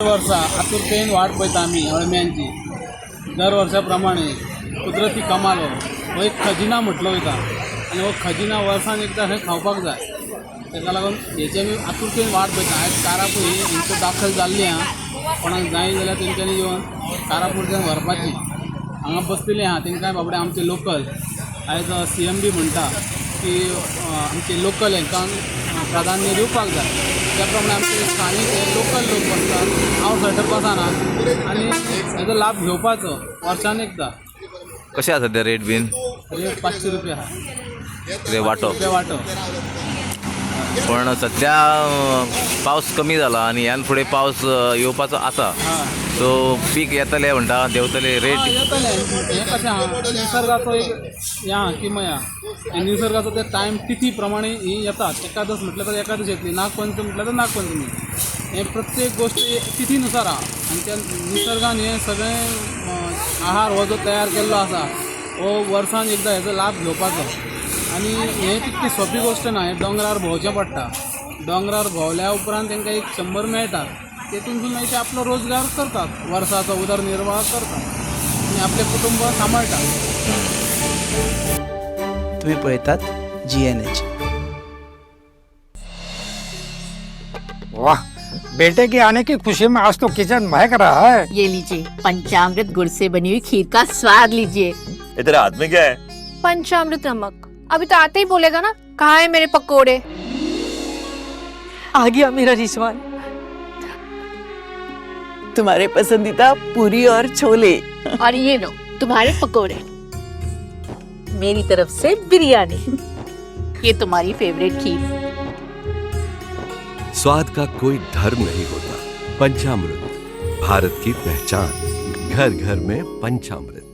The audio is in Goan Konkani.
वर्सा आतुरतेन वाट पळयता आमी अळम्यांची. दर वर्सा प्रमाणे कुदरती कमाल हो एक खजिना म्हटलो वयता आनी हो खजिना वर्सान एकदां खंय खावपाक जाय. ताका लागून हेची आमी आतुरतेन वाट पळयता. आयज कारापूर ही हिंगा दाखल जाल्ली आहा. कोणाक जाय जाल्यार तेंच्यांनी येवन कारापूरच्यान व्हरपाची. हांगा बसलेली आहा तेंकां बाबडे आमचे लोकल आयज सीएम बी म्हणटा की आमचे लोकल हांकां प्राधान्य दिवपाक जाय. त्या प्रमाणे आमचे स्थानीक हे लोकल लोक बसतात, आवटसायडर बसना आनी हेजो लाभ घेवपाचो वर्सान एकदां. कशें आसा ते रेट बीन? रेट 500 रुपया आहा. कितें वांटो? रुपया वांटो. पण सध्या पावस कमी जाला आनी ह्यान फुडें पावस येवपाचो आसा, सो पीक येतलें म्हणटा, देंवतले रेट? येतलें. हें कशें आहा, निसर्गाचो एक हें आहा किमया. निसर्गाचो ते टायम तिथी प्रमाणे ही येतात. एकादस म्हटल्यार तर एकादश येतली, नागपंचमी म्हटल्यार तर नागपंचमी. हें प्रत्येक गोश्ट तिथी नुसार आहा आनी त्या निसर्गान हें सगळें आहार हो जो तयार केल्लो आसा हो वर्सान एकदां हेजो लाभ घेवपाचो. आनी हें तितकी सोंपी गोश्ट ना. हें दोंगरार भोंवचें पडटा. दोंगरार भोंवल्या उपरांत तांकां एक 100 मेळटा, तेतूनसून मागीर ते आपलो रोजगार करतात, वर्साचो उदरनिर्वाह करतात आनी आपलें कुटुंब सांबाळटात. तुम्ही पळयतात जीएनएच. वाह, बेटे के आने की खुशी में आज तो किचन महक रहा है। ये लीजिए, पंचामृत गुड़ से बनी हुई खीर का स्वाद लीजिए। ये तेरे हाथ में क्या है? पंचामृत नमक। अभी तो आते ही बोलेगा ना, कहाँ है मेरे पकोड़े। आ गया मेरा रिजवान। तुम्हारे पसंदीदा पूरी और छोले। और ये लो तुम्हारे पकोड़े। मेरी तरफ से बिरयानी। ये तुम्हारी फेवरेट खीर। स्वाद का कोई धर्म नहीं होता। पंचामृत, भारत की पहचान। घर घर में पंचामृत।